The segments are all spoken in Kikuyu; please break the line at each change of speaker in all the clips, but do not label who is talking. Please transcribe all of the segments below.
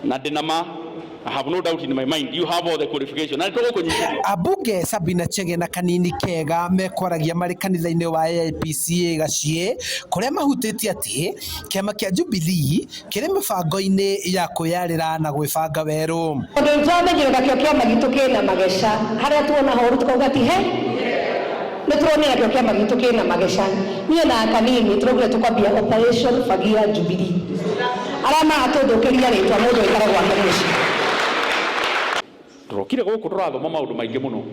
Na ndĩna ma, I have no doubt in my mind you have all the qualification, na nĩtũgũkũnyitĩrĩra.
Ambunge Sabina Chege na Kanini Kega mekwaragia marĩ kanitha-inĩ wa AIPCA Gaciĩ kũrĩa mahutĩtie atĩ kĩama kĩa Jubilee kĩrĩ mĩbango-inĩ ya kwĩyarĩra na gwĩbanga werũ.
Tondũ nĩtũramenyire nakĩo kĩama gitũ kĩna mageca, harĩa tuona horu tũkauga ti he, nĩtũronire nakĩo kĩama gitũ kĩna mageca. Niĩ na Kanini tũraugire tũkwambia Operation Fagia Jubilee. Arĩa maratũthũkĩria rĩtwa mũndũ aikare gwake mũciĩ.
Tũrokire gũkũ tũrathoma maũndũ maingĩ mũno,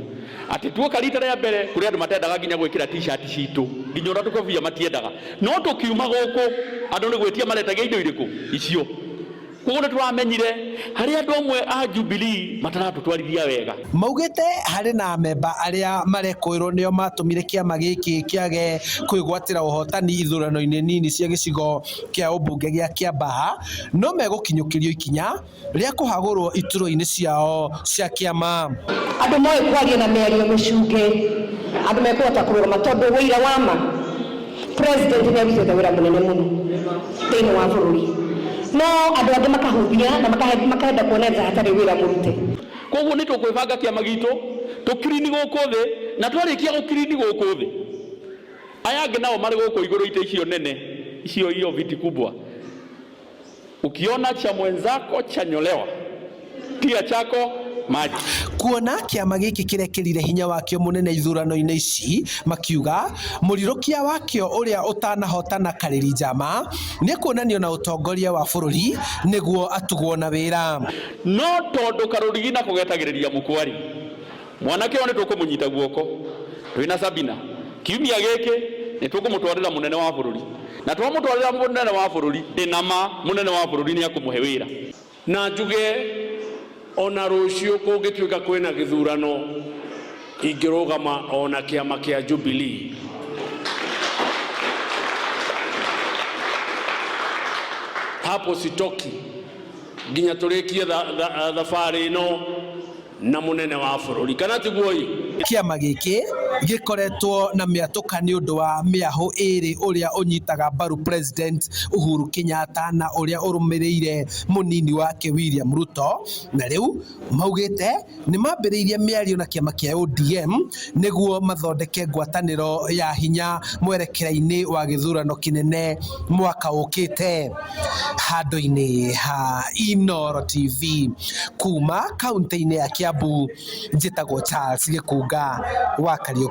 atĩ tuoka rita rĩa mbere kũrĩ andũ matendaga nginya gwĩkĩra T-shirt citũ, nginya ona tũkobia matiendaga, no tũkiuma gũkũ andũ nĩ gwĩtia maretagia indo irĩkũ icio. Koguo nĩ tũramenyire harĩ andũ amwe a Jubilee mataratũtwarithia wega.
Maugĩte harĩ na amemba arĩa marekũĩrwo nĩo matũmire kĩama gĩkĩ kĩage kwĩgwatĩra ũhotani ithurano-inĩ nini cia gĩcigo kĩa ũmbunge gĩa Kiambaa, no megũkinyũkĩrio ikinya rĩa kũhagũrwo iturwa-inĩ ciao cia kĩama.
Andũ moĩ kwaria na mĩario mĩcunge, andũ mekũhota kũrũgama tondũ wũira wa ma president nĩ arutĩte wĩra mũnene mũno thĩinĩ wa bũrũri, no andũ angĩ makahũthia na makenda kuona ta hatarĩ wĩra mũrute.
Koguo nĩ tũkwĩbanga kĩama gitũ tũkirini gũkũ thĩ, na twarĩkia gũkirini gũkũ thĩ, aya angĩ nao marĩ gũkũ igũrũ itĩ icio nene icio, iyo viti kubwa, ukiona cha mwenzako chanyolewa, tia chako maji.
Kuona kĩama gĩkĩ kĩrekĩrire hinya wakĩo mũnene ithurano-inĩ ici, makiuga mũrirũkia wakĩo ũrĩa ũtanahotana Karĩri Njama nĩekuonanio na ũtongoria wa bũrũri nĩguo atugwo na wĩra.
No tondũ karũrigi nako getagĩrĩria mũkwari, mwanake ũyũ nĩtũkũmũnyita guoko twĩna Sabina, kiumia gĩkĩ nĩtũkũmũtwarĩra mũnene wa bũrũri, na twamũtwarĩra mũnene wa bũrũri, ndĩna ma mũnene wa bũrũri nĩekũmũhe wĩra.
Na njuge ona rũciũ kũngĩtuĩka kwĩna gĩthurano, ingĩrũgama ona kĩama kĩa Jubilee. Hapo sitoki nginya tũrĩkie thabarĩ ĩno na mũnene wa bũrũri, kana tiguo ĩ?
Kĩama gĩkĩ gĩkoretwo na mĩatũka nĩ ũndũ wa mĩahũ ĩrĩ ũrĩa ũnyitaga mbaru President Uhuru Kenyatta na ũrĩa ũrũmĩrĩire mũnini wake William Ruto, na rĩu maugĩte nĩ mambĩrĩirie mĩario na kĩama kĩa ODM nĩguo mathondeke ngwatanĩro ya hinya mwerekera-inĩ wa gĩthurano kĩnene mwaka ũkĩte. Handũ-inĩ ha Inooro TV kuma kaunti-inĩ ya Kiambu, njĩtagwo Charles Gĩkunga wa Kariũki.